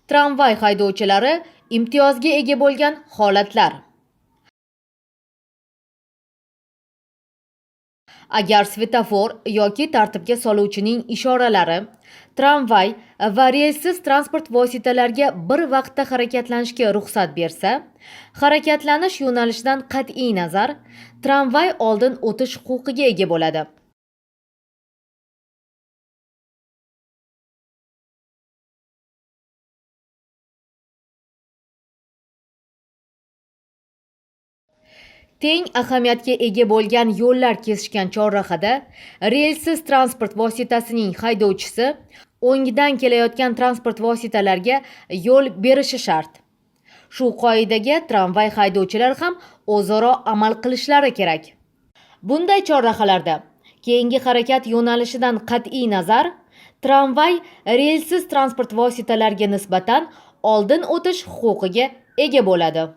Tramvay haydovchilari imtiyozga ega bo'lgan holatlar. Agar svetofor yoki tartibga soluvchining ishoralari tramvay va relsiz transport vositalariga bir vaqtda harakatlanishga ruxsat bersa, harakatlanish yo'nalishidan qat'iy nazar tramvay oldin o'tish huquqiga ega bo'ladi. Teng ahamiyatga ega bo'lgan yo'llar kesishgan chorrahada relsiz transport vositasining haydovchisi o'ngdan kelayotgan transport vositalariga yo'l berishi shart. Shu qoidaga tramvay haydovchilari ham o'zaro amal qilishlari kerak. Bunday chorrahalarda keyingi harakat yo'nalishidan qat'iy nazar tramvay relsiz transport vositalariga nisbatan oldin o'tish huquqiga ega bo'ladi.